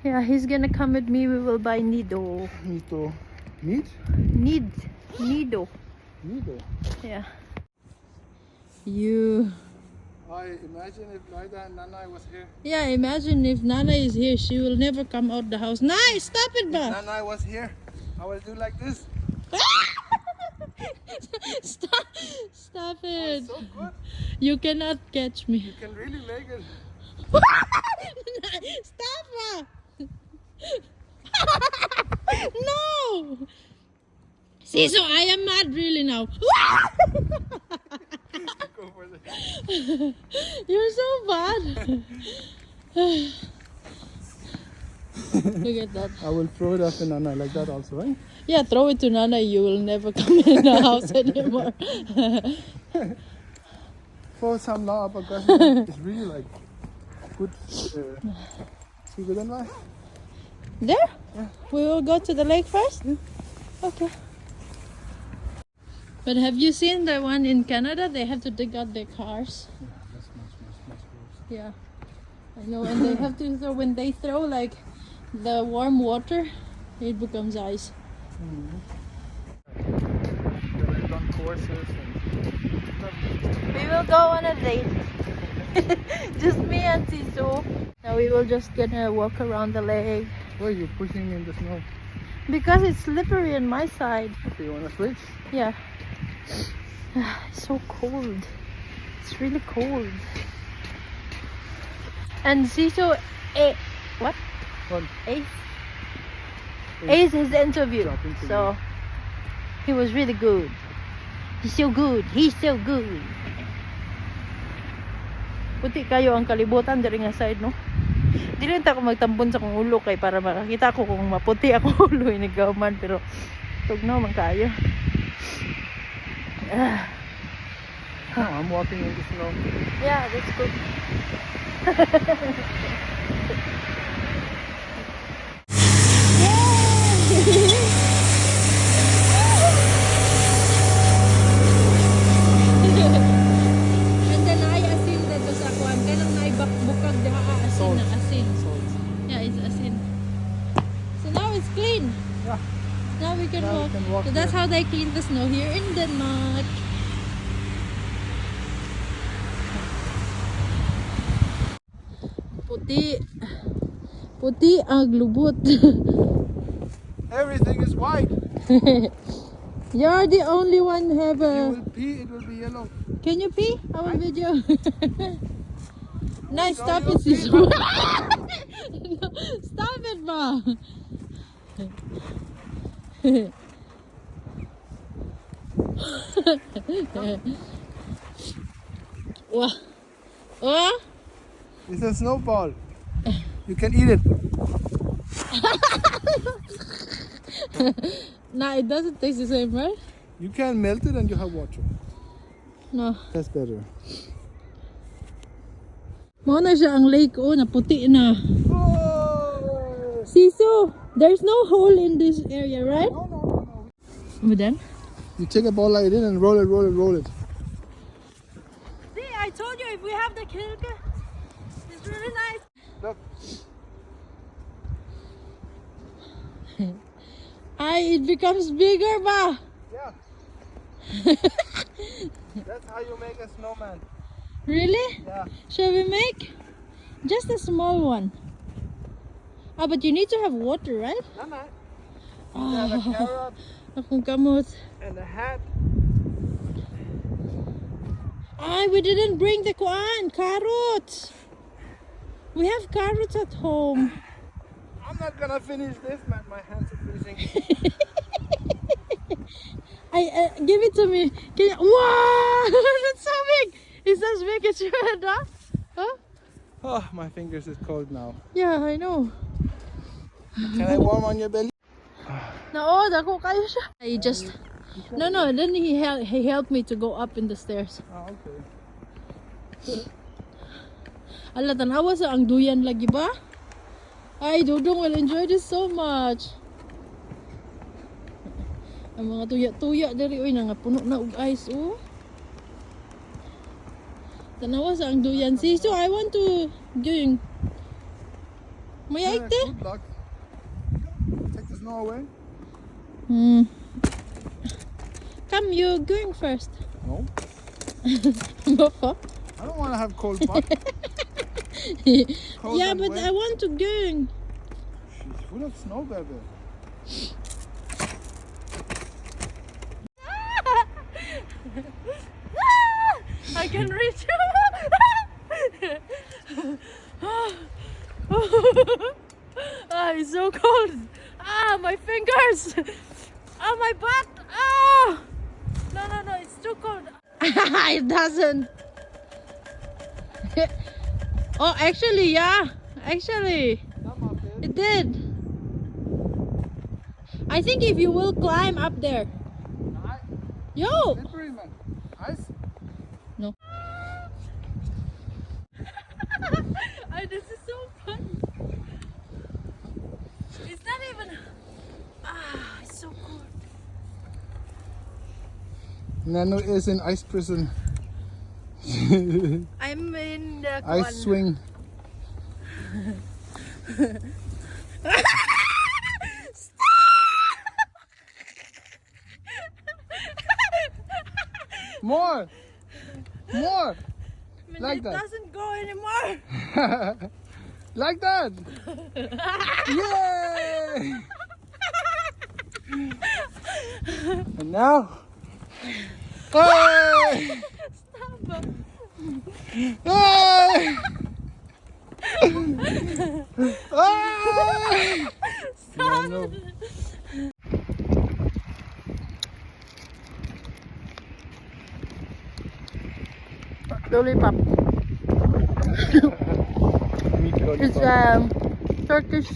Yeah, he's gonna come with me. We will buy Nido. Nito. Meat? Need. Nido. Nido. Yeah. You. I imagine if Laida and Nanai was here. Yeah, imagine if Nana is here, she will never come out the house. Nice, stop it, ba. Nanai was here, I will do like this. Stop, stop it. So good. You cannot catch me. You can really make it. Stop, ba. No. See, so I am mad really now. Go for the. You're so bad. Look at that. I will throw it after Nanai like that also, right? Yeah, throw it to Nana. You will never come in the house anymore. For some law uppercut, it's really like good. Skal vi gå den vej? There? Yeah. We will go to the lake first? Okay. But have you seen the one in Canada? They have to dig out their cars. Yeah, that's much, much, much worse. Yeah. I know, and they have to throw, when they throw like the warm water, it becomes ice. They've done courses and We will go on a date. Just me and Sisu. Now we will just gonna walk around the lake. Why are you pushing me in the snow? Because it's slippery on my side. Okay, you wanna switch? Yeah. It's so cold. It's really cold. And Sisu, what? What? Ace? Ace. Ace his interview. Job interview. So he was really good. He's so good. He's so good. Puti kaayo ang kalibutan diri nga side, no? Dili ta ko magtambon sa akong ulo kay para makakita ko kung maputi ako ulo inigawman, pero tugnaw man kaayo. Ah, No, I'm walking in the snow. Yeah, that's good. Yay! And then naay asin dito sa kuan. Kailang naay bukag diha ah, asin Salt. Na asin. Salt. Yeah, it's asin. So now it's clean. Yeah. Now we can Now we walk. can walk So that's here. how they clean the snow here in Denmark. Puti. Puti ang lubot. Everything is white. You're the only one have You a. will pee, it will be yellow. Can you pee? Our video. Nice, stop you it, pee. Sisu. No, stop it, ma. Wah. Wah. It's a snowball. You can eat it. Nah, it doesn't taste the same, right? You can melt it and you have water. No. That's better. Mao na siya ang lake, oh, naputi na. Oh! Sisu, there's no hole in this area, right? No. But then? You take a ball like this and roll it, roll it, roll it. See, I told you if we have the kylque, it's really nice. Look. Ay, it becomes bigger ba? Yeah. That's how you make a snowman. Really? Yeah. Shall we make just a small one? Ah, but you need to have water, right? Nana. You have a carrot Akong kamot. And a hat. Ay, we didn't bring the kuan, carrots. We have carrots at home. I'm not gonna finish this, man. My hands are freezing. I give it to me. Can you, wow, that's so big. It's as big as your head, huh? Huh? Oh, my fingers is cold now. Yeah, I know. Can I warm on your belly? No, dako kaayo siya. I just No. Then he helped me to go up in the stairs. Oh, okay. Ala, tanawa sa ang duyan lagi ba? Ay, Dudong will enjoy this so much. Ang mga tuya-tuya diri oy nga puno na og ice, oh. Tanawa sa ang duyan. See, so I want to gyud. Moyaik te. Good luck. Take the snow away. Come, you going first. No. Hvorfor? I don't want to have cold butt. Cold Yeah, and but wet. I want to go. She's full of snow, baby. I can reach. Ah, it's so cold. Ah, my fingers. Ah, my butt. Ah. No, it's too cold. It doesn't. Oh, actually, yeah. Actually, it did. I think if you will climb up there. Nej, Yo! slippery, man. Ice. No. This is so fun. It's not even. Ah, it's so cold. Nano is in ice prison. I'm in the Ice swing. More! More! Like It that. doesn't go anymore. Like that! Yay! And now. Hey! Stop. Hey! Hey! Stop. No. Lollipop. Meat It's lollipop. Turkish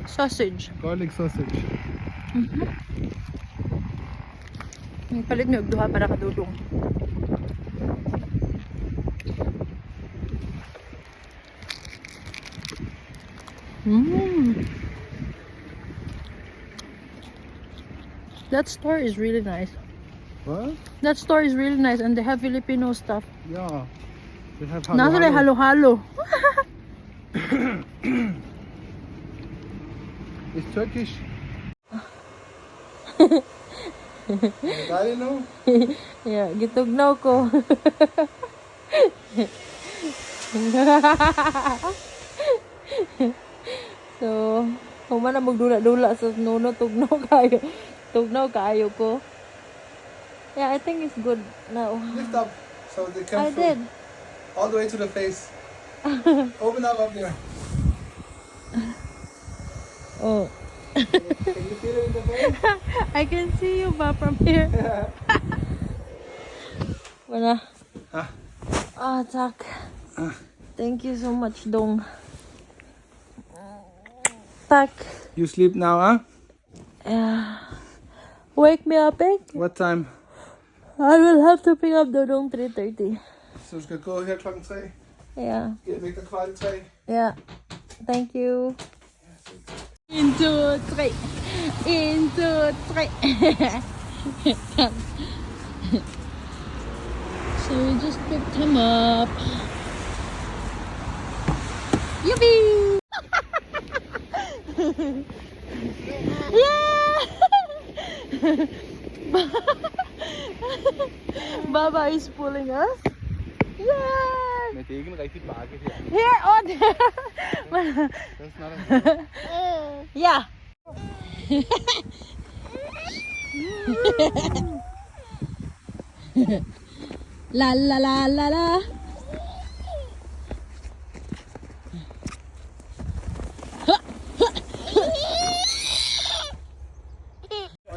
sausage. Garlic sausage. Palit mi og duha para kadudong. That store is really nice. What? That store is really nice and they have Filipino stuff. Yeah. They have Naa sila halo-halo. halo-halo. It's Turkish. Dali no? Yeah, gitugnaw ko. So, human na magdula-dula sa nuno, tugnaw kayo. Tugnaw kayo ko. Yeah, I think it's good now. Lift up so they come I through. did. All the way to the face. Open up up there. Oh. Can you feel it in the face? I can see you ba from here. Wala. Ah. Ah, tak. Thank you so much, Dong. Tak. You sleep now, huh? Yeah. Wake me up, eh? What time? I will have to pick up Dodong 3:30. Så du skal gå her klokken 3. Yeah. Skal jeg vække dig kvart i 3? Yeah. Thank you. En, to, tre. En, to, tre. So we just picked him up. Yippee! Yeah! Baba is pulling us. Yeah! Men det er ikke en rigtig bakke her. Here, oh, there. That's not a. Yeah. La la la la la.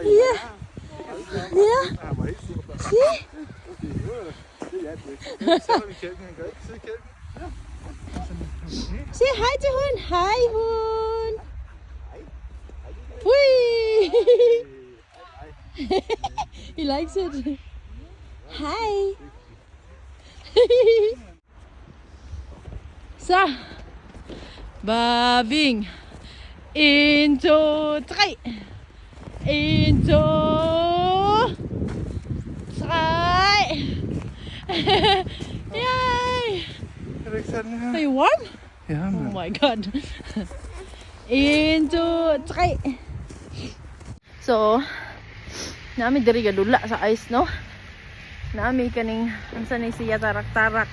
Yeah. Han var helt sur før. See? Det hjalp ikke. Så vi kælken. Han kan ikke sidde i kælken. Say hi to Hun. Hi, Hun. Whee! He likes it. Hi. Så. Babing. En, to, tre. En, to, tre. Yay! Kan du ikke tage den her? Are you warm? Ja, Oh mand. my God. En, to, tre. So, naa mi diri gadula sa ice, no? Naa mi kaning unsa ni siya, tarak-tarak.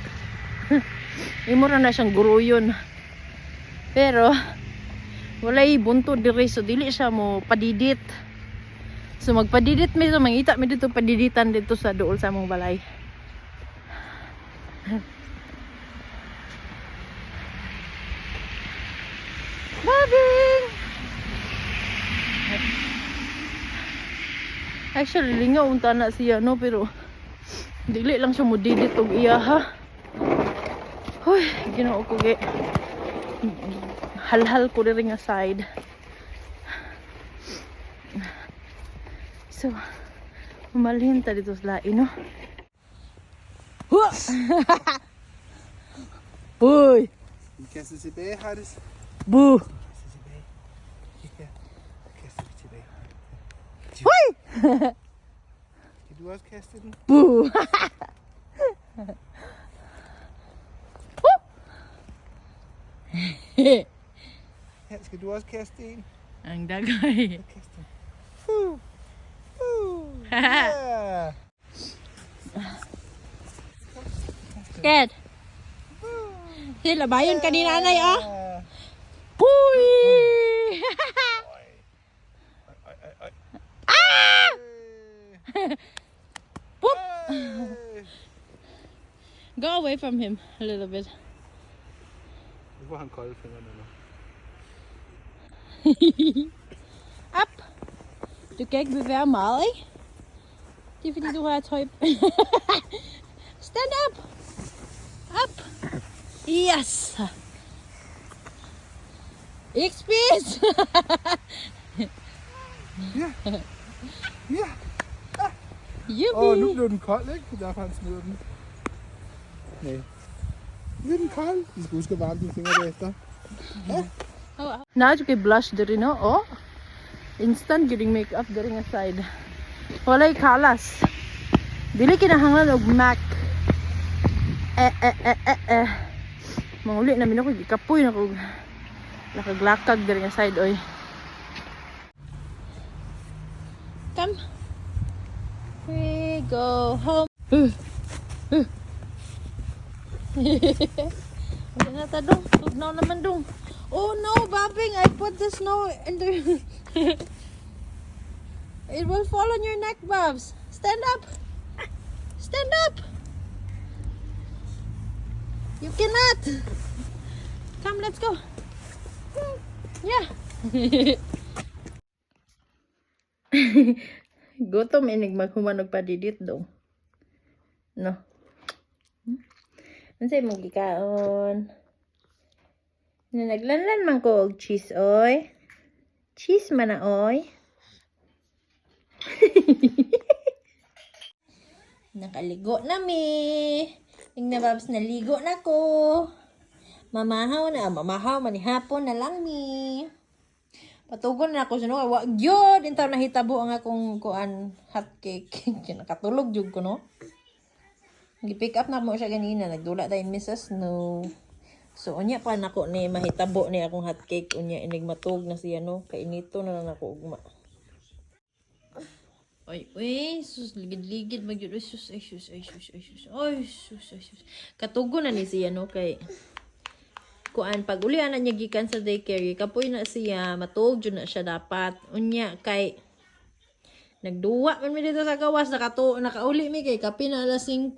Imo ra na siyang guruyon. Pero walay buntod diri, so dili siya mo padidit. So magpadidit mi, so mangita mi dito padiditan dito sa duol sa among balay. Babing! Actually, lingaw unta na siya, no? Pero dili lang siya mudidit og iya, ha? Huy, Ginoo ko gi. Halhal ko diri nga side. So, umalhin ta dito sa lain, no? Huh! Uy! Vi kaster tilbage, Hades. Bu! Kaster tilbage. Kig her. Så kaster vi tilbage. Huy! Kan du også kaste den? Bu! Her, skal du også kaste en? Ang dagay. Så kast den. Fuh. Fuh. Yeah. Ket. Sila bayon kanina anay ah. Yeah. Puy! Øj, øj, øj. Ah! Pup! Øh. Go away from him a little bit. Nu får han kolde fingre nu. Up! Du kan ikke bevæge meget, ikke? Det er fordi, du har tøj. Stand up! Up! Yes! Ikke spis! Ja. Ja. Jubi! Åh, oh, nu blev den kold, ikke? Det er derfor, han smider den. Nej. Nu er den kold. Vi skal huske at varme dine fingre bagefter. Naa jud kay blush diri, no? Oh. Instant gyud yung makeup diri nga side. Walay kalas. Dili kinahanglan og MAC. Eh eh eh eh eh. Manguli na mi ko, gikapoy na ko. Lakaglakag diri nga side oy. Come. We go home. Wala na ta dong. Tugnaw naman dong. Oh no, Babing, I put the snow in the. It will fall on your neck, Babs. Stand up. Stand up. You cannot. Come, let's go. Yeah. Gutom inig maghuman og padidit dong. No. Unsay imong gikaon? Na naglanlan man ko og cheese oy. Cheese man na oy. Nakaligo na mi. Tingnan, Babs, naligo na ko. Mamahaw na, mamahaw man hapon na lang mi. Patugon na ako sa no, wa gyud intaw nahitabo ang akong kuan hot cake. Nakatulog jud ko, no. Gi-pick up na mo siya ganina, nagdula tayo Mrs. No. So unya pa nako ni mahitabo ni akong hot cake, unya inig matug na siya, no. Kainito na lang ako ugma. Ay, uy, sus, ligid-ligid, magyud, uy, sus, ay, sus, ay, sus, ay, sus, ay, sus, ay, sus. Katugo na ni siya, no, kay, kuan, pag uli ana niya gikan sa daycare, kapoy na siya, matuog jud na siya dapat. Unya, kay, nagduwa man mi dito sa gawas, nakauli mi kay kape na alas 5.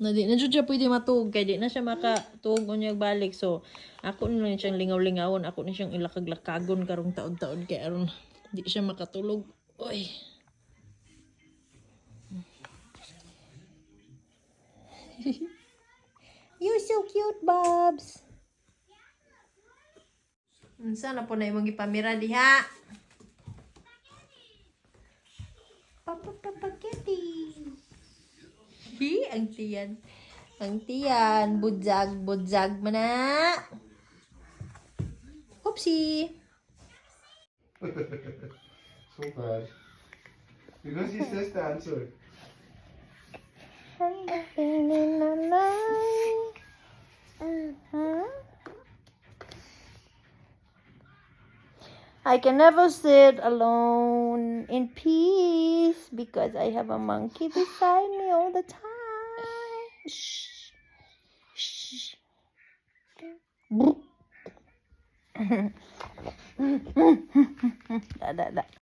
Na di na jud siya pwede matuog kay di na siya makatuog unya balik. So, ako na lang siyang lingaw-lingawon, ako na siyang ilakag-lakagon karong taon-taon kay aron di siya makatulog. Oy. You're so cute, Babs. Unsa na po na imong gipamira diha? Papa Papageti. Hi, ang tiyan. Ang tiyan. Budzag, budzag man na. Oopsie. Super. Vi kan sige sidste ansøg. Huh? I can never sit alone in peace because I have a monkey beside me all the time. Shh. Shh. Da, da, da.